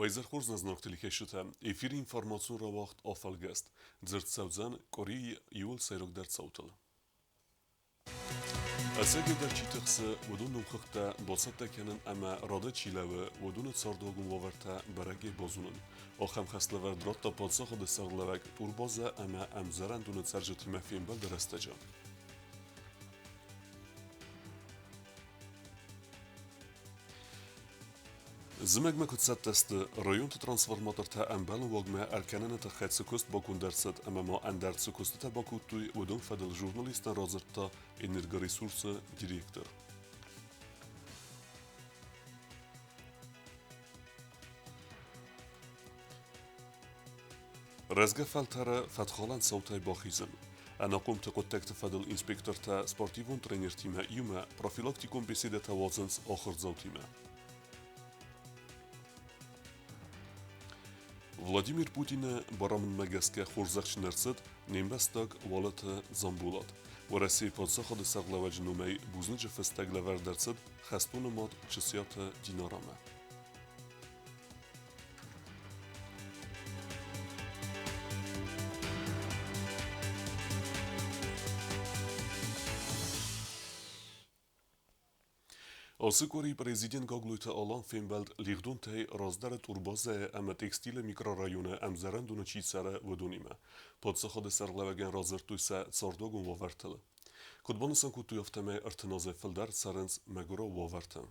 Уӕ хорз нӕ зынаргъ телекӕсджытӕ! Эфиры информацион рауагъд афӕлгӕст. Дзырд цӕудзӕн къуырийы иууыл сӕйрагдӕр цаутыл. Ӕцӕгӕйдӕр чи тыхсы, уыдон номхыгъдтӕ бацӕттӕ кӕнын ӕмӕ рады чи лӕууы, уыдоны цардуагон уавӕртӕ бӕрӕгӕй базонын. Ахӕм хӕслӕвӕрд радта паддзахады сӕргълӕууӕг турбазӕ ӕмӕ ӕмдзӕрӕндоны цӕрджытимӕ фембӕлды рӕстӕджы. Зымӕгмӕ куыд цӕттӕ сты, районты трансформатортӕ ӕмбӕлон уагмӕ ӕркӕныны тыххӕй цы куыст баконд ӕрцыд ӕмӕ ма ӕндӕр цы куыстытӕ бакодтой, уыдон фӕдыл журналисттӕн радзырдта Энергоресурсы директор. Рӕзгӕ фӕлтӕры фӕтхалӕн цаутӕй бахизын. Ӕнахъомты хъуыддӕгты фӕдыл инспектортӕ спортивон тренертимӕ иумӕ профилактикон беседӕтӕ уадзынц ахуырдзаутимӕ. Владимир Путины барамындмӕ гӕсгӕ хорзӕхджын ӕрцыд не мбӕстаг Уалыты Дзамбулат. Уӕрӕсейы паддзахады сӕргълӕууӕджы номӕй бузныджы фыстӕг лӕвӕрд ӕрцыд хӕстоны мад Чысиаты Динарамӕ. Ацы къуыри президент Гаглойты Алан фембӕлд лигъдонтӕй раздӕры турбазӕйы ӕмӕ текстилы микрорайоны ӕмдзӕрӕндоны чи цӕры, уыдонимӕ. Паддзахады сӕргълӕууӕгӕн радзырдтой сӕ цардуагон уавӕртыл. Куыд банысан кодтой, афтӕмӕй 30 азӕй фылдӕр цӕрынц мӕгуырау уавӕрты.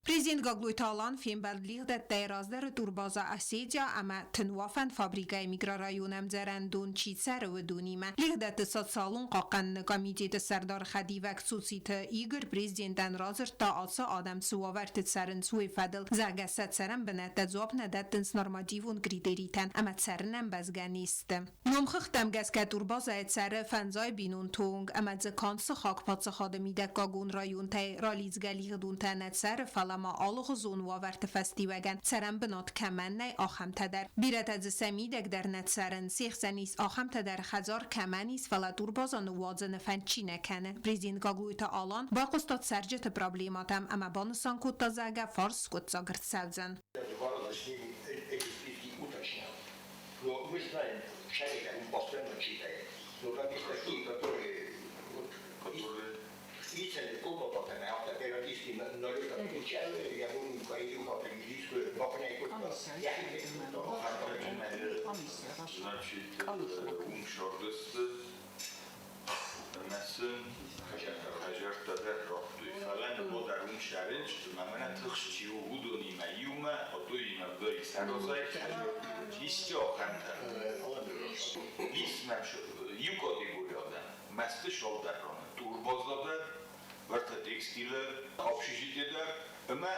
Президент Гаглойты Алан фембӕлд лигъдӕттӕй раздӕры турбаза Осетия ӕмӕ тынуафӕн фабрикӕйы микрорайон ӕмдзӕрӕндон чи цӕры, уыдонимӕ. Лигъдӕтты социалон хъахъхъӕныны комитеты сӕрдар хӕдивӕг Цуциты Игорь президентӕн радзырдта, ацы адӕм цы уавӕрты цӕрынц, уый фӕдыл, зӕгъгӕ, сӕ цӕрӕн бынӕттӕ дзуапп нӕ дӕттынц нормативон критеритӕн ӕмӕ цӕрынӕн бӕзгӕ не сты. Номхыгъдтӕм гӕсгӕ турбазӕйы цӕры фӕндзай бинонты онг ӕмӕ дзы канд сыхаг паддзахады мидӕггагон районтӕй ралидзгӕ лигъдонтӕ нӕ цӕры, фӕлӕ ма алыгъуызон уавӕрты фӕстиуӕгӕн цӕрӕнбынат кӕмӕн нӕй, ахӕмтӕ дӕр. Бирӕтӕ дзы сӕ мидӕг дӕр нӕ цӕрынц, се хсӕн ис ахӕмтӕ дӕр, хӕдзар кӕмӕн ис, фӕлӕ турбаза ныууадзыны фӕнд чи нӕ кӕны. Президент Гаглойты Алан байхъуыста цӕрджыты проблемӕтӕм ӕмӕ банысан кодта, зӕгъгӕ, фарс скъуыддзаг ӕрцӕудзӕн. Два раза с ними эти списки уточнял. Но мы знаем, человека он постоянно читает. Но там есть такие, которые вот, которые специально комнатами, а периодически налет отключают, я думаю, Значит, умшордысты Мӕсын хӕдзӕрттӕ радтой, фӕлӕ ныводар уым сарӕнчыты ӕмӕ мӕнӕ тыхст чи у, уыдонимӕ иумӕ Отоимӕ бӕй сарозай исты ахӕмтӕ. Ис мӕм иу категори адӕм, мӕсты саударраны турбаза дӕр, уӕртӕ текстилы общежитие дӕр ӕмӕ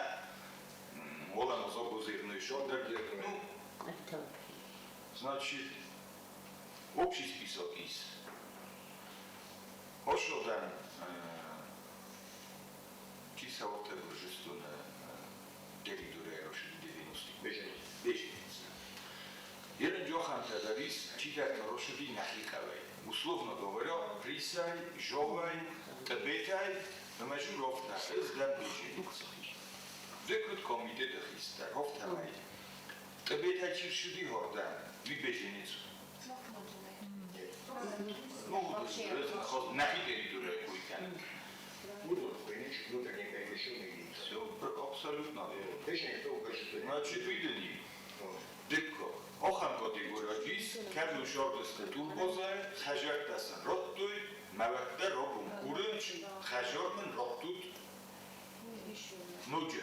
уӕлӕмӕ Гозерный саудар. Ну, значит, общий список ис. Ошодан чи сауты Гурджистоны территорияйы 90 Беженец. Ерын джохантӕ дӕр ис, чидӕртӕ росыди нӕхи хъӕуӕй. Условно говоря, Присай, Жовай, Тъбетӕй ӕмӕ Журовтӕ ӕз дӕн беженец. Ды куыд комитеты хистӕр, афтӕмӕй Тъбетӕй чи рцыди хордӕм, уый беженец у. Ну, нӕхи территорияйы кой кӕнын. Все абсолютно верно. Значит, видели, Дыккаг. Ахӕм категорийы ис, кӕд узардысты турбазӕй, хӕдзӕрттӕ сын радтой, мӕ уӕддӕр рагон курынц, хӕдзар мын раттут ноджы.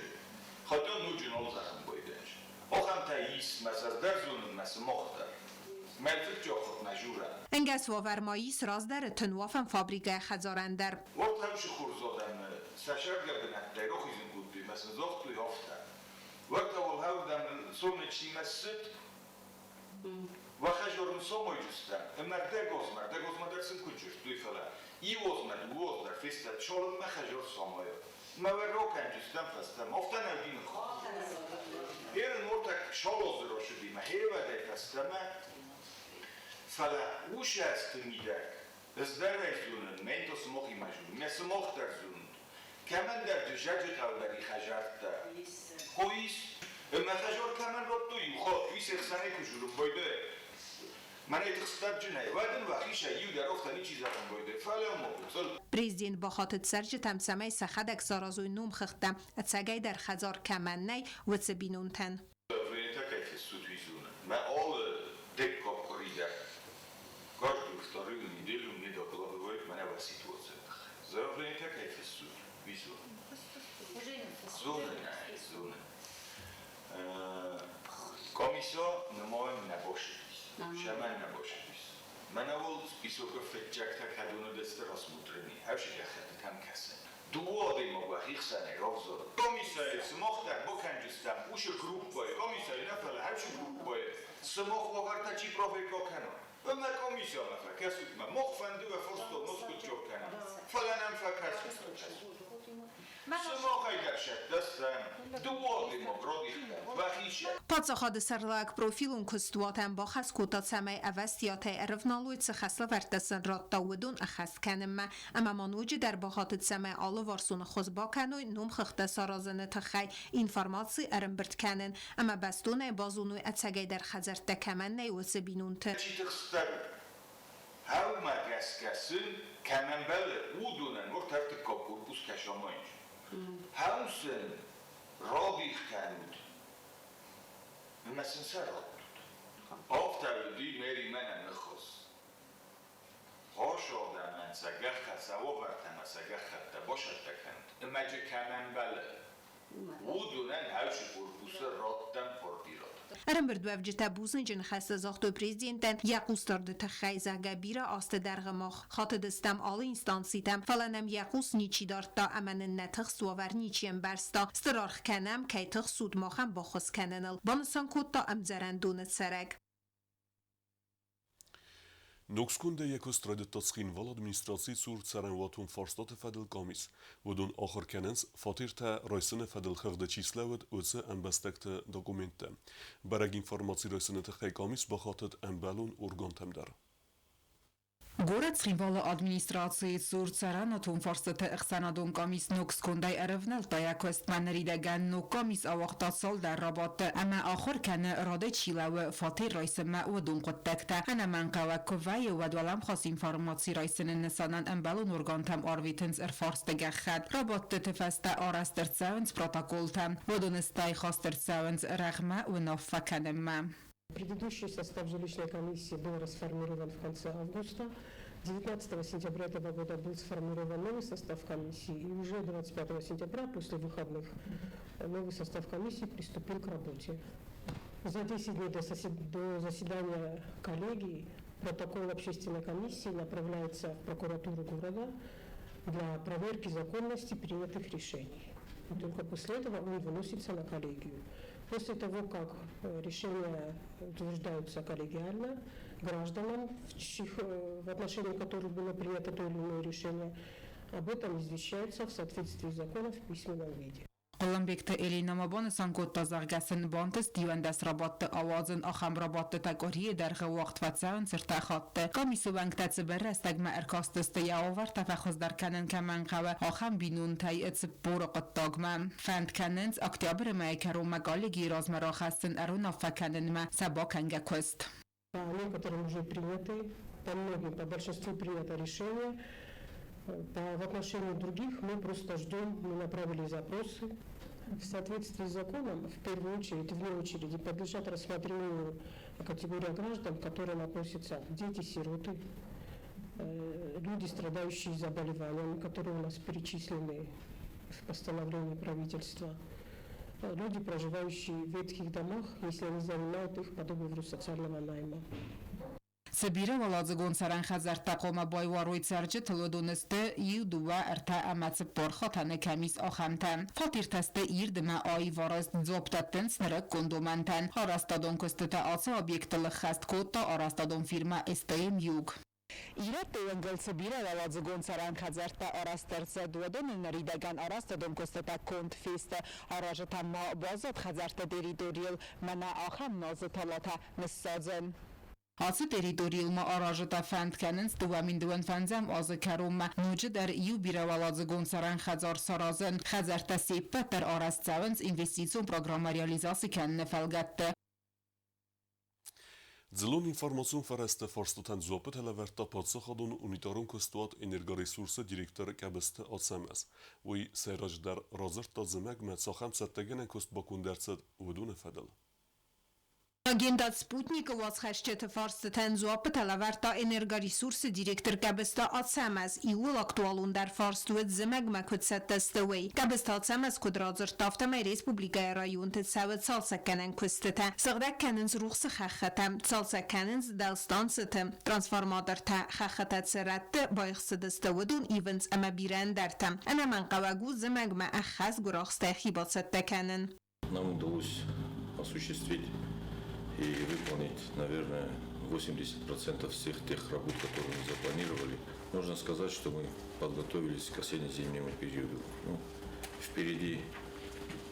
Хотя ноджы нал зӕгъын байдайыс. Ахӕмтӕ ис мӕ сӕрдар зонын, мӕ сымах дӕр. Мӕ фыдджахъхъ нӕ журӕ. Ӕнгӕс уавӕр ма ис раздӕры тынуафӕн фабрикӕйы хӕдзарӕн дӕр. Уӕртӕ хорз адӕмы сӕ сӕргӕ бынӕттӕй рахизын кодтой мӕ сын загътой афтӕ: Уӕртӕ уӕлхӕвдӕн солнечный ссыд, уӕ хӕдзарон самайджыстӕм ӕмӕ ӕрдӕгазмӕ, ӕрдӕгазмӕ дӕр сын куыд дзырдтой, фӕлӕ иуазмӕ, дыууӕаз дӕр фестӕд, цалынмӕ хӕдзар самайат. Мӕ уӕ ракӕнджыстӕм фӕстӕмӕ, афтӕ нӕ уыди ныхас. Ерын уотӕ шалозы росыдимӕ хевӕдӕй фӕстӕмӕ, фӕлӕ усӕсты мидӕг ӕз дӕр ӕй зонын, мӕн та сымахимӕ зонын, мӕ сымах дӕр зонут. Кӕмӕндӕр дызӕджы хъӕудӕри хӕдзӕрттӕ. Хо ис, Мӕхӕжор кӕмӕн радтой иу хатт, уый се хсӕнӕй куы журын байдайа. Мӕнӕй тыхстаджынӕй, уӕд ын уӕхицӕй иу дӕр афтӕ ничи зӕгъын байдайа, фӕлӕ ма гыццыл. Президент бахатыд цӕрджытӕм, цӕмӕй сӕхӕдӕг саразой номхыгъдтӕ, ӕцӕгӕйдӕр хӕдзар кӕмӕн нӕй, уыцы бинонтӕн. Заявлениетӕ кӕй фыссут, уый зонын. Мӕ алы дыккаг къуыри дӕр, каждую вторую неделю мне докладывают мӕнӕ уӕ ситуацийы тыххӕй. Заявлениетӕ кӕй фыссут, уый зонын. Зонын ӕй, зонын. Комиссия нымайын нӕ башыдис. Сӕмӕн нӕ башыдис. Мӕнӕ уал списокы фыццӕгтӕ кӕдоны дӕсты рассмотрены, хӕрзы гӕххӕттытӕм кӕсын. Дыууӕ адӕймаг уӕхи хсӕнӕй равзарут. Комиссӕйы сымах дӕр бакӕнджыстӕм уыцы группӕйы, комиссӕйы нӕ, фӕлӕ хӕрзы группӕйы сымах уавӕртӕ чи проверка кӕна. Ӕмӕ комиссиямӕ фӕкӕсут мӕ, мах фӕнды уӕ фарстыл ныскъуыддзаг кӕнӕм, фӕлӕ нӕм фӕкӕсут. Сымахӕй дӕр сӕттӕ дыууӕ адӕймаг радих кӕн, уӕхи Паддзахады сӕргълӕууӕг профилон куыстуатӕн бахӕс кодта, цӕмӕй ӕвӕстиатӕй ӕрывналой, цы хӕслӕвӕрдтӕ сын радта, уыдон ӕххӕст кӕнынмӕ. Ӕмӕ ма ноджыдӕр бахатыд, цӕмӕй алыварсон ӕххуыс бакӕной номхыгъдтӕ саразыны тыххӕй информаци ӕрӕмбырд кӕнын ӕмӕ бӕстонӕй базоной, ӕцӕгӕйдӕр хӕдзӕрттӕ кӕмӕн нӕй, уыцы бинонты. Чи тыхстдӕр у, хӕумӕ гӕсгӕ сын кӕм ӕмбӕлы, уыдонӕн ӕртыккаг корпус кӕсамайынц. Хӕу сын радих кӕнут ӕмӕ сын сӕ раттут. Афтӕ уыди Мэримӕ нӕ ныхас. Хос адӕмӕн сӕ гӕххӕтт, сӕ уавӕртӕмӕ сӕ гӕххӕттӕ басӕттӕ кӕнут, ӕмӕ джы кӕм ӕмбӕлы, уыдонӕн хӕусы корпусы раттӕм квартирӕтӕ. Ӕрӕмбырдуӕвджытӕ бузныджы ныхӕстӕ загътой президентӕн йӕ хъусдарды тыххӕй, зӕгъгӕ, бирӕ азты дӕргъы мах хатыдыстӕм алы инстанцитӕм, фӕлӕ нӕм йӕ хъус ничи дардта ӕмӕ нын нӕ тыхст уавӕр ничи ӕмбӕрста. Стыр аргъ кӕнӕм, кӕй тыхсут, махӕн баххуыс кӕныныл, банысан кодта ӕмдзӕрӕндоны цӕрӕг. Ногскондӕй йӕ куыст райдыдта Цхинвалы администрацийы цур цӕрӕнуатон фарстаты фӕдыл къамис. Уыдон ахуыр кӕнынц, фатертӕ райсыны фӕдыл хыгъды чи слӕууыд, уыцы ӕмбӕстӕгты документтӕ. Бӕрӕг информаци райсыны тыххӕй къамис бахатыд ӕмбӕлон органтӕм дӕр. Горӕт Цхинвалы администрацийы цур цӕрӕнуатон фарстыты ӕхсӕнадон къамис ног скондӕй ӕрӕвнӕлдта йӕ куыстмӕ. Ныридӕгӕн ног къамис ауагъта цалдӕр рабадты ӕмӕ ахуыр кӕны, радӕй чи лӕууы, фатер райсынмӕ, уыдон хъуыддӕгтӕ. Ӕнӕмӕнгхъӕуӕг куы вӕййы, уӕд уӕлӕмхас информаци райсыны нысанӕн ӕмбӕлон органтӕм арвитынц ӕрфарсты гӕххӕтт. Рабадтыты фӕстӕ арӕзт ӕрцӕуынц протоколтӕ. Уыдоны стӕй хаст ӕрцӕуынц рӕгъмӕ уынаффӕ кӕнынмӕ. Предыдущий состав жилищной комиссии был расформирован в конце августа. 19 сентября этого года был сформирован новый состав комиссии, и уже 25 сентября, после выходных, новый состав комиссии приступил к работе. За 10 дней до заседания коллегии протокол общественной комиссии направляется в прокуратуру города для проверки законности принятых решений. И только после этого он выносится на коллегию. После того, как решения утверждаются коллегиально, гражданам, в отношении которых было принято то или иное решение, об этом извещаются в соответствии с законом в письменном виде. Хъуылымбегты Элина ма банысан кодта, зӕгъгӕ сын бантыст 11 рабадты ауадзын, ахӕм рабадтытӕ къуырийы дӕргъы уагъд фӕцӕуынц ӕртӕ хатты. Къамисы уӕнгтӕ цыбыр рӕстӕгмӕ ӕркастысты, йӕ уавӕртӕ фӕхуыздӕр кӕнын кӕмӕн хъӕуы, ахӕм бинонтӕй 40-ы хъуыддагмӕ. Фӕнд кӕнынц октябры мӕйы кӕронмӕ коллегийы размӕ рахӕссын ӕруынаффӕ кӕнынмӕ сӕ бакӕнгӕ куыст. По некоторым уже приняты, по многим, по большинству принято решение. В отношении других мы просто ждем, мы направили запросы. В соответствии с законом, в первую очередь, вне очереди, подлежат рассмотрению категория граждан, к которым относятся дети-сироты, люди, страдающие заболеваниями, которые у нас перечислены в постановлении правительства, люди, проживающие в ветхих домах, если они занимают их по договору социального найма. Цы бирӕуӕладзыгон цӕрӕн хӕдзӕрттӕ хъуамӕ байуарой цӕрджытыл, уыдон сты иу, дыууӕ, ӕртӕ ӕмӕ цыппор хатӕны кӕм ис, ахӕмтӕ. Фатертӕ сты ирд ӕмӕ аив арӕзт, дзуапп дӕттынц нырыккон домӕнтӕн. Арӕзтадон куыстытӕ ацы объектыл ӕххӕст кодта арӕзтадон фирмӕ СТМ Юг. Ирӕтты уынгыл цы бирӕуӕладзыгон цӕрӕн хӕдзӕрттӕ арӕзт ӕрцыд, уыдоны ныридӕгӕн арӕзтадон куыстытӕ конд фесты. Аразы та ма баззад хӕдзӕртты территорийыл мӕнӕ ахӕм назы талатӕ ныссадзын. Ацы территорийыл ма аразытӕ фӕнд кӕнынц 2025 азы кӕронмӕ ноджыдӕр иу бирӕуӕладзыгон цӕрӕн хӕдзар саразын. Хӕдзӕрттӕ се ппӕт дӕр арӕзт цӕуынц инвестицион программӕ реализаци кӕныны фӕлгӕтты. Дзыллон информацион фӕрӕзты фарстытӕн дзуаппытӕ лӕвӕрдта паддзахадон унитарон куыстуат «Энергоресурс»-ы директор Къӕбысты Ацӕмӕз. Уый сӕйраджыдӕр радзырдта зымӕгмӕ цахӕм цӕттӕгӕнӕн куыст баконд ӕрцыд, уыдоны фӕдыл. Агентад «Спутник»-ы уацхӕсджыты фарстытӕн дзуаппытӕ лӕвӕрдта «Энергоресурс»-ы директор Къӕбысты Ацӕмӕз. Иууыл актуалондӕр фарст уыд, зымӕгмӕ куыд цӕттӕ сты, уый. Къӕбысты Ацӕмӕз куыд радзырдта, афтӕмӕй республикӕйы районты цӕуы цалцӕггӕнӕн куыстытӕ. Сыгъдӕг кӕнынц рухсы хӕххытӕ, цалцӕг кӕнынц дӕлстанцыты трансформатортӕ, хӕххытӕ цы рӕтты байхсыдысты, уыдон ивынц ӕмӕ бирӕ ӕндӕртӕ. Ӕнӕмӕнгхъӕуӕг у зымӕгмӕ ӕххӕст гуырахстӕй хи бацӕттӕ кӕнын. Нам удалось осуществить и выполнить, наверное, 80% всех тех работ, которые мы запланировали. Можно сказать, что мы подготовились к осенне-зимнему периоду. Ну, впереди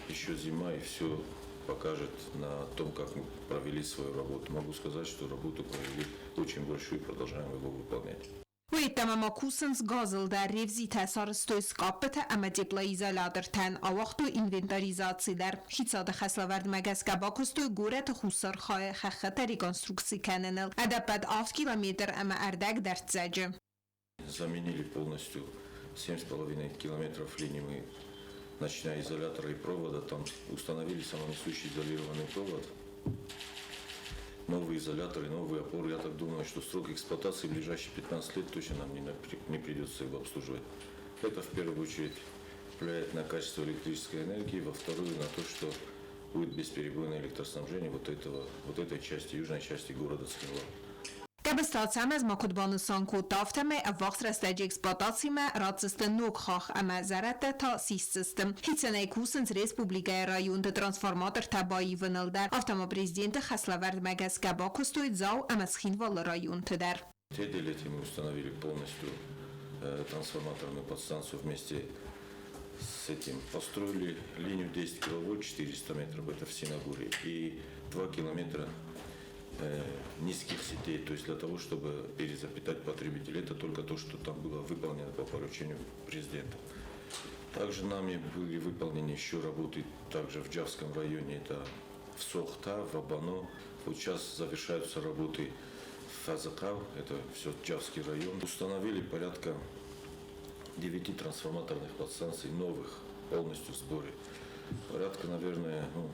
еще зима, и все покажет на том, как мы провели свою работу. Могу сказать, что работу провели очень большую и продолжаем его выполнять. Уыйдтӕмӕ ма кусынц газыл дӕр ревзитӕ сарӕзтой скъаппытӕ ӕмӕ теплоизолятортӕн, ауагътой инвентаризаци дӕр. Хицауады хӕслӕвӕрдмӕ гӕсгӕ бакуыстой горӕты хуссар хайы хӕххытӕ реконструкци кӕныныл. Ӕдӕппӕт 7 километр ӕмӕ ӕрдӕг дӕрддзӕджы. Заменили полностью 7,5 километров линии мы, начиная изолятора и провода, там установили самонесущий изолированный провод, новые изоляторы, новые опоры. Я так думаю, что срок эксплуатации в ближайшие 15 лет точно нам не придется его обслуживать. Это в первую очередь влияет на качество электрической энергии, во вторую на то, что будет бесперебойное электроснабжение вот этой части, южной части города Цхинвал. Къӕбысты Ацӕмӕз ма куыд банысан кодта, афтӕмӕй ӕввахс рӕстӕджы эксплуатацимӕ ратдзысты ног хахх ӕмӕ зӕрӕдтӕ та сисдзысты. Хицӕнӕй кусынц республикӕйы районты трансформатортӕ баивыныл дӕр. Афтӕ ма президенты хӕслӕвӕрдмӕ гӕсгӕ бакуыстой Дзау ӕмӕ Цхинвалы районты дӕр. В Теделете мы установили полностью трансформаторную подстанцию вместе с этим. Построили линию 10 киловольт 400 метров, это в Синагуре, и 2 километра низких сетей, то есть для того, чтобы перезапитать потребителей. Это только то, что там было выполнено по поручению президента. Также нами были выполнены еще работы также в Джавском районе, это в Сохта, в Абано. Вот сейчас завершаются работы в Фазакав, это все Джавский район. Установили порядка 9 трансформаторных подстанций новых, полностью в сборе. Порядка, наверное, ну,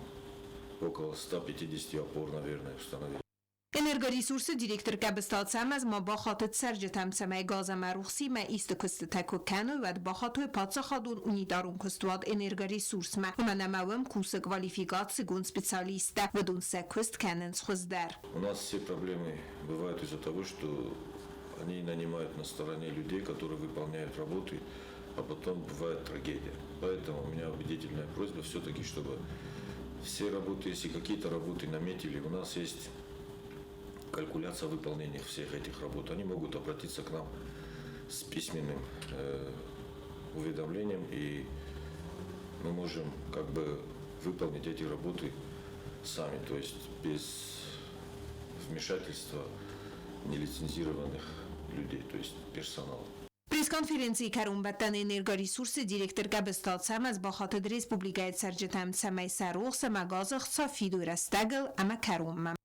около 150 опор, наверное, установили. Энергоресурсы директор Къӕбысты Ацӕмӕз ма бахатыд цӕрджытӕм, цӕмӕй газ ӕмӕ рухсимӕ исты куыстытӕ куы кӕной, уӕд бахатой паддзахадон унитарон куыстуат «Энергоресурсмӕ», уымӕн ӕмӕ уым кусы квалификацигонд специалисттӕ, уыдон сӕ куыст кӕнынц хуыздӕр. У нас все проблемы бывают из-за того, что они нанимают на стороне людей, которые выполняют работы, а потом бывает трагедия. Поэтому у меня убедительная просьба все-таки, чтобы все работы, если какие-то работы наметили, у нас есть калькуляция выполнения всех этих работ. Они могут обратиться к нам с письменным уведомлением, и мы можем как бы выполнить эти работы сами, то есть без вмешательства нелицензированных людей, то есть персонала. Пресс-конференцийы кӕронбӕттӕны «Энергоресурсы» директор Къӕбысты Ацӕмӕз бахатыд республикӕйы цӕрджытӕм, цӕмӕй сӕ рухс ӕмӕ газы хца фидой рӕстӕгыл ӕмӕ кӕронмӕ.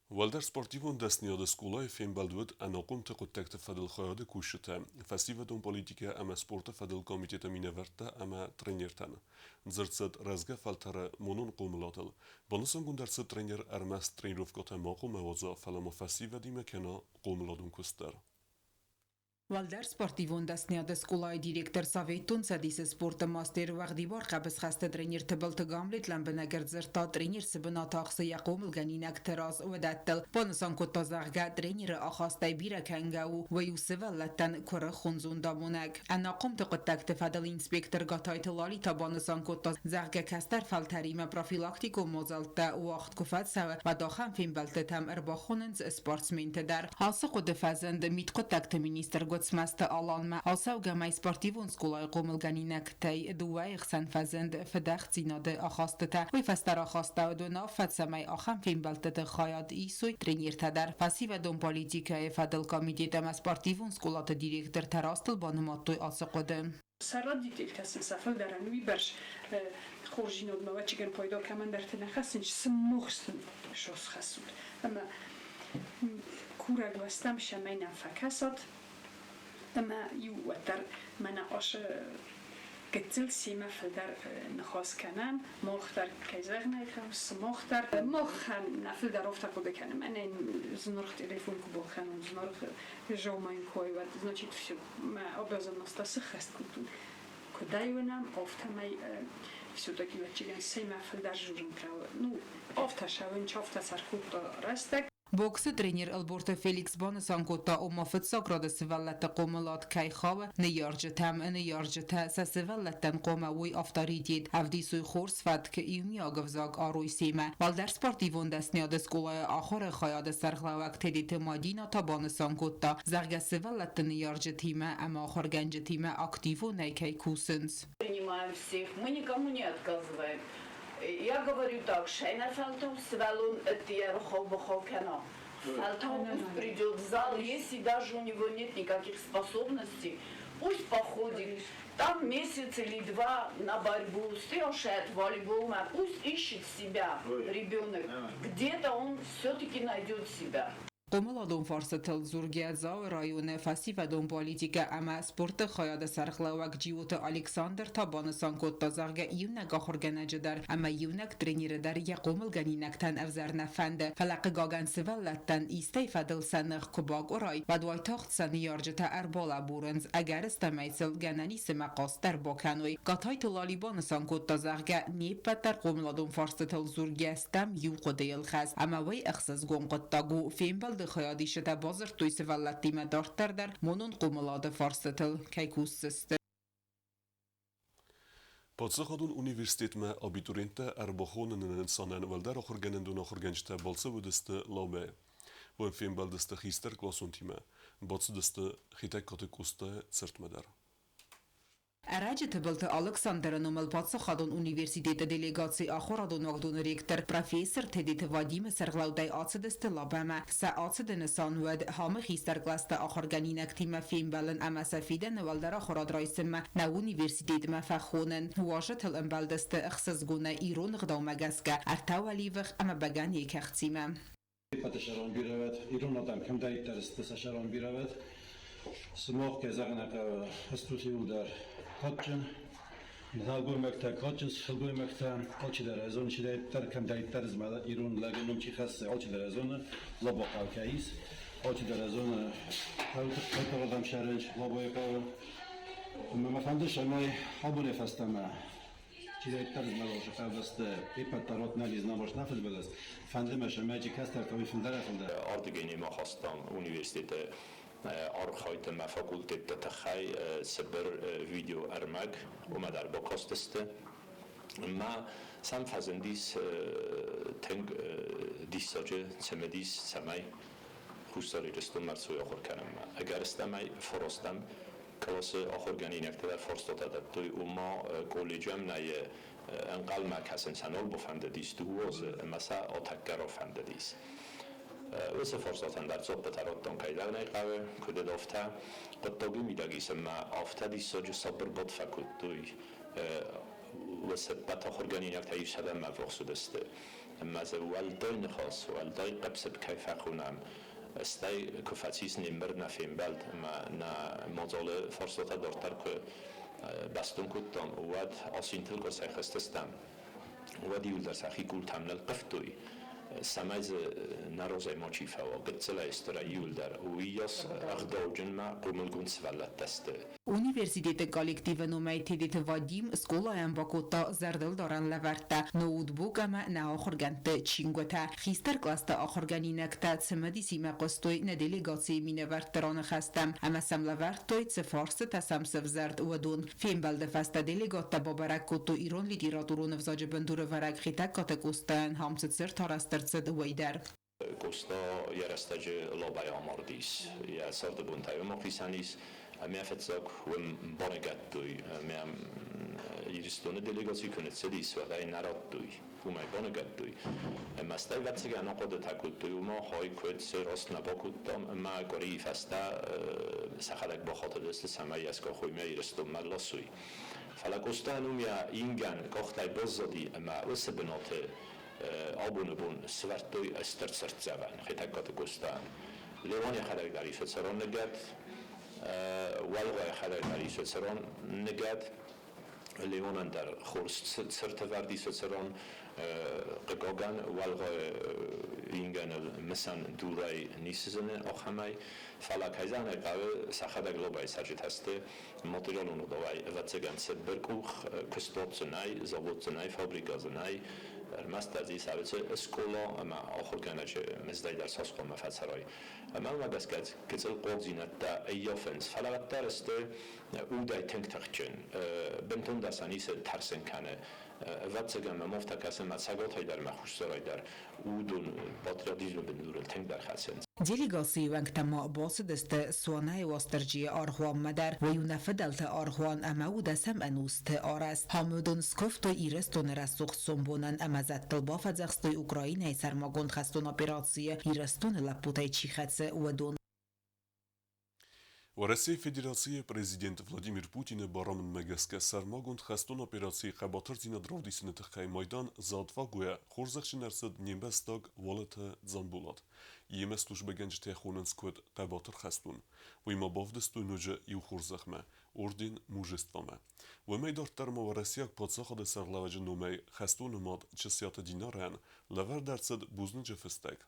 Уӕлдӕр спортивон дӕсныйады скъолайы фембӕлд уыд ӕнахъомты хъуыддӕгты фӕдыл хайады кусджытӕ, фӕсивӕдон политикӕ ӕмӕ спорты фӕдыл комитеты минӕвӕрттӕ ӕмӕ тренертӕн. Дзырд цыд рӕзгӕ фӕлтӕры монон хъомыладыл. Банысангонд ӕрцыд тренер ӕрмӕст тренировкӕтӕ ма хъуамӕ уадза, фӕлӕ ма фӕсивӕдимӕ кӕна хъомыладон куыст дӕр. Уӕлдӕр спортивон дӕсныйады скъолайы директор, Советон Цӕдисы спорты мастер, уӕгъдибар хъӕбысхӕсты тренер Тыбылты Гамлет лӕмбынӕг ӕрдзырдта, тренер цы бынат ахсы йӕ хъомылгӕнинӕгты раз, уыдӕттыл. Банысан кодта, зӕгъгӕ, тренеры ахастӕй бирӕ кӕнгӕ у, уый у сывӕллӕттӕн куырыхон зондамонӕг. Ӕнахъомты хъуыддӕгты фӕдыл инспектор Гатайты Лали та банысан кодта, зӕгъгӕ, кӕстӕр фӕлтӕримӕ профилактикон мадзӕлттӕ уагъд куы фӕцӕуы, уӕд ахӕм фембӕлдтытӕм ӕрбахонынц спортсменты дӕр. Ацы хъуыды фӕзынд мидхъуыддӕгты министр. Гуӕцмӕзты Аланмӕ ацӕугӕ мӕй спортивон скъолайы хъомылгӕнинӕгтӕй дыууӕйы хсӕн фӕзынд фыдӕхдзинады ахастытӕ. Уый фӕстӕ рахастӕуыд уынаффӕ, цӕмӕй ахӕм фембӕлдтыты хайад исой тренертӕ дӕр. Фӕсивӕдон политикӕйы фӕдыл комитет ӕмӕ спортивон скъолаты директортӕ растыл банымадтой ацы хъуыды. Сӕ родительтӕ сын сӕ фылдӕрӕн уыйбӕрц хорздзинадмӕ ӕвӕццӕгӕн пайда кӕмӕндӕрты нӕ хӕссынц, сымах сын схӕссут. Ӕмӕ курӕг уӕ стӕм, цӕмӕй нӕм фӕкӕсат ӕмӕ иу уӕддӕр мӕнӕ асы гыццыл семӕ фылдӕр ныхас кӕнӕм, мах дӕр, кӕй зӕгъын ӕй хъӕуы, сымах дӕр. Махӕн нӕ фылдӕр афтӕ хъуыды кӕнӕм, ӕнӕ зынаргъ телефон куы балхӕнон, зынаргъ зоумӕ кой, уӕд значит все, мӕ обязанностьтӕ сыххӕст кодтон. Куыдӕй уынӕм, афтӕмӕй все-таки ӕвӕццӕгӕн семӕ фылдӕр дзурын хъӕуы. Ну, афтӕ сӕ афтӕ сӕркодта рӕстӕг. Боксы тренер Ӕлборты Феликс банысан кодта, ома фыццаг рады сывӕллӕтты хъомылад кӕй хауы ныййарджытӕм. Ныййарджытӕ сӕ сывӕллӕттӕн хъуамӕ уой авторитет, ӕвдисой хорз фӕтк, иумиаг ӕвзаг арой семӕ. Уӕлдӕр спортивон дӕсныйады скъолайы ахуыры хайады сӕргълӕууӕг Тедеты Мадина та банысан кодта, зӕгъгӕ, сывӕллӕтты ныййарджытимӕ ӕмӕ ахуыргӕнджытимӕ активонӕй кӕй кусынц. Принимаем всех, мы никому не отказываем. Я говорю так, шайнафӕлтау сывӕллон ӕддейӕ рыхау-быхау кӕна. Фӕлтау пусть придет в зал, если даже у него нет никаких способностей, пусть походит там месяц или два на борьбу, стрелшет волейбол, пусть ищет себя ребенок. Где-то он все-таки найдет себя. Хъомыладон фарстытыл дзургӕ Дзауы районы фӕсивӕдон политикӕ ӕмӕ спорты хайады сӕргълӕууӕг Джиоты Александр та банысан кодта, зӕгъгӕ, иунӕг ахуыргӕнӕджы дӕр ӕмӕ иунӕг тренеры дӕр йӕ хъомылгӕнинӕгтӕн ӕвзӕр нӕ фӕнды, фӕлӕ хъыгагӕн сывӕллӕттӕн истӕй фӕдыл сӕ ных куы бакъуырай, уӕд уайтагъд сӕ ныййарджытӕ ӕрбалӕбурынц, ӕгӕрыстӕмӕй сыл гӕнӕн ис ӕмӕ хъаст дӕр бакӕной. Катайты Лали банысан кодта, зӕгъгӕ, не ппӕт дӕр хъомыладон фарстытыл дзургӕ стӕм иу хъуыдыйыл хӕст ӕмӕ уый ӕхсызгон хъуыддаг у. Фембӕлды хайадисджытӕ бадзырдтой сывӕллӕттимӕ дарддӕр дӕр монон хъомылады фарстытыл кӕй кусдзысты. Паддзахадон университетмӕ абитуриенттӕ ӕрбахоныны нысанӕн уӕлдӕр ахуыргӕнӕндоны ахуыргӕнджытӕ балцы уыдысты Лаубӕйы. Уым фембӕлдысты хистӕркъласонтимӕ, бацыдысты Хетӕгкаты Къостайы цыртмӕ дӕр. Ӕрӕджы Тыбылты Алыксандры номыл паддзахадон университеты делегаци ахуырадон уагдоны ректор, профессор Тедеты Вадимы сӕргълӕудӕй ацыдысты Лабӕмӕ. Сӕ ацыды нысан уӕд ХАМ-ы хистӕр кълӕсты ахуыргӕнинӕгтимӕ фембӕлын ӕмӕ сӕ фидӕны уӕлдӕр ахуырад райсынмӕ нӕ университетмӕ фӕхонын. Уазджытыл ӕмбӕлдысты ӕхсызгонӕй ирон ӕгъдаумӕ гӕсгӕ ӕртӕ уӕливых ӕмӕ бӕгӕныйы кӕхцимӕ. Ӕппӕты сӕрон бирӕ уӕд, ирон адӕм кӕмдӕриддӕр сты, сӕ сӕрон бирӕ уӕд. Сымах, кӕй зӕгъын ӕй хъӕуы, стут иууылдӕр кадджын, нӕлгоймӕгтӕ, кадджын сылгоймӕгтӕ, алчидӕр ӕй зоны, чидӕриддӕр кӕмдӕриддӕр змӕлы ирон лӕджы ном чи хӕссы, алчидӕр ӕй зоны, Лабохъӕу кӕй ис, алчидӕр ӕй зоны, Хъайтарадӕм сӕрӕн Лабойы хъӕуы. Ӕмӕ мӕ фӕнды, цӕмӕй абонӕй фӕстӕмӕ чидӕриддӕр змӕлы хъӕубӕсты ӕппӕт дӕр нал ис, нал нӕ фыдбылыз. Фӕнды мӕ, цӕмӕй чи кӕстӕртӕ, уый фылдӕрӕй-фылдӕр. Ардыгӕй немӕ хастам университеты архайд ӕмӕ факультетты тыххӕй цыбыр видеоӕрмӕг, уымӕ дӕр бакастысты. Ӕмӕ сӕм фӕзындис тынг диссаджы цымыдис, цӕмӕй Хуссар Ирыстонмӕ ӕрцӕуой ахуыр кӕнынмӕ. Ӕгӕрыстӕмӕй фарастӕм къласы ахуыргӕнинӕгтӕ дӕр фарстатӕ дӕттой, ома колледжӕм нӕ ӕнхъӕлмӕ кӕсын сӕ нал бафӕндыдис дыууӕ азы ӕмӕ сӕ атӕккӕ рафӕндыдис. Уыцы фарстатӕн дӕр дзуаппытӕ радтон, кӕйдӕр нӕ хъӕуы, куыд уыд, афтӕ. Хъуыддаги мидӕг ис ӕмӕ афтӕ диссаджы сабыр бадт фӕкодтой. Уыцы ӕппӕт ахуыргӕнинӕгтӕ иу сӕдӕмӕ ӕввахс уыдысты. Ӕмӕ дзы уӕлдай ныхас, уӕлдай хъыпп-сыпп кӕй фӕхонӕм, стӕй куы фӕцис не мбырд, нӕ фембӕлд ӕмӕ нӕ мадзалы фарстатӕ дарддӕр куы бӕстон кодтам, уӕд асинтыл куы ӕрцӕйхызтыстӕм, уӕд иуылдӕр сӕхи къултӕм нылхъывтой, цӕмӕй дзы нӕ разӕй мачи фӕуа, гыццылӕй стырӕй иуылдӕр уыйас ӕгъдауджынмӕ хъомылгонд сывӕллӕттӕ сты. Университеты коллективы номӕй Тедеты Вадим скъолайӕн бакодта зӕрдылдарӕн лӕвӕрттӕ, ноутбук ӕмӕ нӕ ахуыргӕндты чингуытӕ. Хистӕр кълӕсты ахуыргӕнинӕгтӕ цымыдисимӕ хъуыстой нӕ делегацийы минӕвӕртты раныхӕстӕм ӕмӕ сӕм лӕвӕрдтой, цы фарстытӕ сӕм сӕвзӕрд, уыдон. Фембӕлды фӕстӕ делегаттӕ бабӕрӕг кодтой ирон литературон ӕвзаджы бындурӕвӕрӕг Хетӕгкаты Къостайӕн хӕмцыд цырт арӕзт ӕрцыд, уый дӕр. Къоста йӕ рӕстӕджы Лобӕйы амардис, йӕ царды бонтӕй уым ахицӕн ис, ӕмӕ фыццаг уым баныгӕдтой, ӕмӕ Ирыстоны делегаци куы ныццыдис, уӕд ӕй нӕ радтой, уым ӕй баныгӕдтой. Ӕмӕ стӕй, ӕвӕццӕгӕн, ахъуыдытӕ кодтой, ома хай куыд, цы раст нӕ бакодтам, ӕмӕ къуырийы фӕстӕ сӕхӕдӕг бахатыдысты, цӕмӕй йӕ скъахой ӕмӕ Ирыстонмӕ ӕрласой. Фӕлӕ Къостайӕн уым йӕ ингӕн къӕхтӕй баззади ӕмӕ уыцы бынаты абоны бон сӕвӕрдтой стыр цыртдзӕвӕн Хетӕгкаты Къостайӕн. Леуан йӕхӕдӕг дӕр ис цӕрон ныгӕд, Уӕлгъа йӕхӕдӕг дӕр ис цӕрон ныгӕд, Леонӕн дӕр хорз цыртӕвӕрд ис цӕрон. Хъыгагӕн, Уӕлгъа ингӕныл мысӕн дурӕй ницы зыны ахӕмӕй, фӕлӕ, кӕй зӕгъын ӕй хъӕуы, сӕхӕдӕг Лобӕйы цӕрджытӕ сты, материалон ӕгъдауӕй, ӕвӕццӕгӕн, цыбыркъух куыстуат дзы нӕй, завод дзы нӕй, фабрикӕ дзы нӕй, ӕрмӕстдӕр дзы ис ӕвӕццӕ скъола ӕмӕ ахуыргӕнӕджы мыздӕй дӕр цас хъуамӕ фӕцӕрай. Ӕмӕ уымӕ гӕсгӕ гыццыл хъуагдзинӕдтӕ ӕййафынц, фӕлӕ уӕддӕр сты удӕй тынг тыхджын, бынтондӕр сӕ ницы тӕрсын кӕны. Ӕвӕццӕгӕн мӕм афтӕ кӕсы, мӕ цӕгатӕй дӕр, мӕ хуссарӕй дӕр уыдон патриотизмы бындурыл тынгдӕр хӕцынц. Делегацийы уӕнгтӕ ма бацыдысты Суанайы Уастырджийы аргъуанмӕ дӕр. Уый у нӕ фыдӕлты аргъуан ӕмӕ у дӕсӕм ӕнусты арӕзт. Ам уыдон скуывтой Ирыстоны рӕсугъд сомбонӕн ӕмӕ зӕдтыл бафӕдзӕхстой Украинӕйы сӕрмагонд хӕстон операцийы Ирыстоны лӕппутӕй чи хӕцы, уыдон. Уӕрӕсейы Федерацийы Президент Владимир Путины барамындмӕ гӕсгӕ сӕрмагонд хӕстон операцийы хъӕбатырдзинад равдисыны тыххӕй майдан «За отвагу»-йӕ хорзӕхджын ӕрцыд не мбӕстаг Уалыты Дзамболат. Йемӕ службӕгӕнджытӕ хонынц куыд хъӕбатыр хӕстон. Уый ма бавдыстой ноджы иу хорзӕхмӕ – орден Мужество-мӕ. Уымӕй дарддӕр ма уӕрӕсейаг паддзахады сӕргълӕууӕджы номӕй хӕстоны мад Чысиаты Динарӕн лӕвӕрд ӕрцыд бузныджы фыстӕг.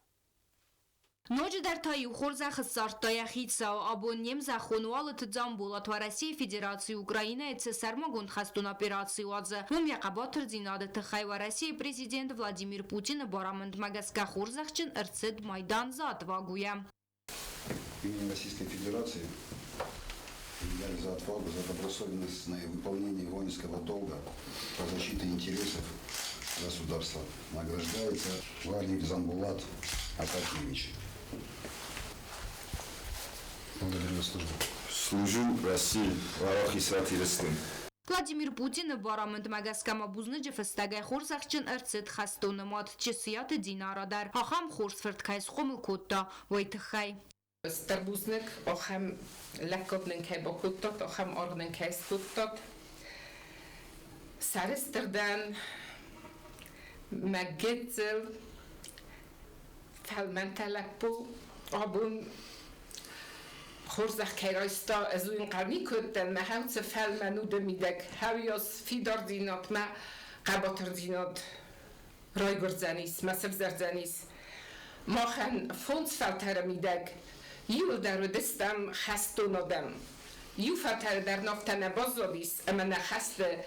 Ноджыдӕр та иу хорзӕх ссардта йӕ хицау. Абон не мзӕххон Уалыты Дзамболат Уӕрӕсейы Федерацийы Украинӕйы цы сӕрмагонд хӕстон операци уадзы, уым йӕ хъӕбатырдзинады тыххӕй Уӕрӕсейы президент Владимир Путины барамындмӕ гӕсгӕ хорзӕхджын ӕрцыд майдан «За отвагу»-йӕ. Именем Российской Федерации медаль «За отвагу» за добросовестное выполнение воинского долга по защите интересов государства награждается Валик Замбулат Акакиевич. Благодарю за службу. Служу России, Уӕлахиз Ирыстон. Владимир Путины барамындмӕ гӕсгӕ ма бузныджы фыстӕгӕй хорзӕхджын ӕрцыд хӕстоны мад Чысиаты Динара дӕр, ахӕм хорз фырт кӕй схъомыл кодта, уый тыххӕй. Стыр бузныг, ахӕм лӕггад нын кӕй бакодтат, ахӕм аргъ нын кӕй скодтат. Сӕрыстыр дӕн мӕ гыццыл фӕлмӕнтӕ лӕппу абон хорзӕх кӕй райста, ӕз уый ӕнхъӕл никуы уыдтӕн, мӕ хӕуцы фӕлмӕн уды мидӕг хӕуйас фидардзинад, мӕ хъӕбатырдзинад райгуырдзӕнис, мӕ сӕвзӕрдзӕнис. Махӕн фондз фӕлтӕры мидӕг иуылдӕр уыдыстӕм хӕстон адӕм. Иу фӕлтӕры дӕр афтӕ нӕ баззадис, ӕмӕ нӕ хӕсты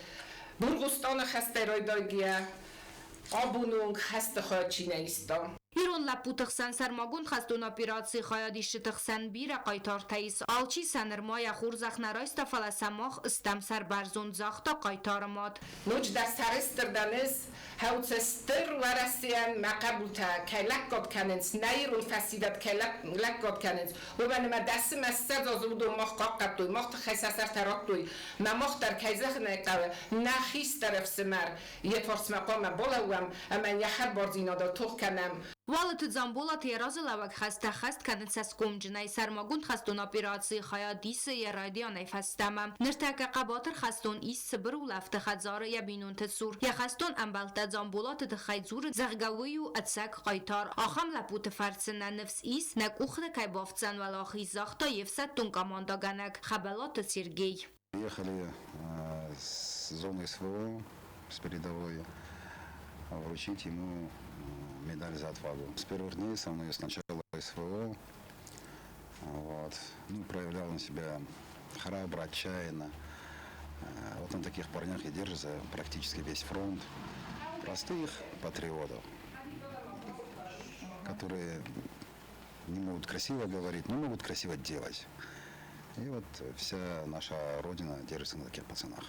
Бургъустаны хӕстӕй райдайгӕйӕ абоны онг хӕсты хайад чи нӕ иста. Ирон лӕппуты хсӕн сӕрмагонд хӕстон операцийы хайадисджыты хсӕн бирӕ хъайтартӕ ис. Алчи сӕ нырма йӕ хорзӕх нӕ райста, фӕлӕ сӕ мах стӕм сӕрбӕрзонд, загъта хъайтары мад. Ноджыдӕр сӕрыстыр дӕн ӕз, хӕуцы стыр Уӕрӕсейӕн мӕ хъӕбултӕ кӕй лӕггад кӕнынц, нӕ ирон фӕсивӕд кӕй лӕггад кӕнынц, уымӕн ӕмӕ дӕсымӕ ссӕдз азы уыдон мах хъахъхъӕдтой, мах тыххӕй сӕ сӕртӕ радтой, мӕ мах дӕр, кӕй зӕгъын ӕй хъӕуы, нӕ хистӕр ӕфсымӕр йӕ фарсмӕ хъуамӕ балӕууӕм ӕмӕ йӕ хӕдбардзинадыл тох кӕнӕм. Уалыты Дзамболат йӕ разылӕууӕг хӕстӕ хӕст кӕны цӕсгомджынӕй, сӕрмагонд хӕстон операцийы хайад исы йӕ райдианӕй фӕстӕмӕ. Ныртӕккӕ хъӕбатыр хӕстон ис цыбыр улӕфты хӕдзары йӕ бинонты цур. Йӕ хӕстон ӕмбӕлттӕ Дзамболаты тыххӕй дзуры, зӕгъгӕ, уый у ӕцӕг хъайтар. Ахӕм лӕппуты фӕрцы нӕ ныфс ис, нӕ къухты кӕй бафтдзӕн уӕлахиз, загъта йе фсӕддон командӕгӕнӕг Хӕбӕлаты Сергей. Приехали с зоны СВО, с передовой, вручить ему медаль за отвагу. С первых дней со мной с начала СВО, вот, ну, проявлял он себя храбро, отчаянно. Вот на таких парнях и держится практически весь фронт. Простых патриотов, которые не могут красиво говорить, но могут красиво делать. И вот вся наша Родина держится на таких пацанах.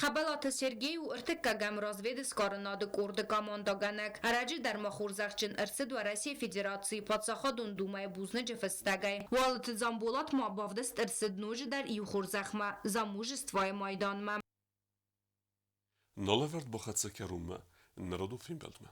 Хӕбӕлаты Сергей у ӕртыккӕгӕм развӕдсгарынады къорды командӕгӕнӕг. Ӕрӕджы дӕр ма хорзӕхджын ӕрцыд Уӕрӕсейы Федерацийы Паддзахадон Думӕйы бузныджы фыстӕгӕй. Уалыты Дзамболат ма бавдыст ӕрцыд ноджыдӕр иу хорзӕхмӕ «За мужество»-йы майданмӕ. Налӕвӕрд бахӕццӕ кӕронмӕ. Ныр фембӕлдмӕ.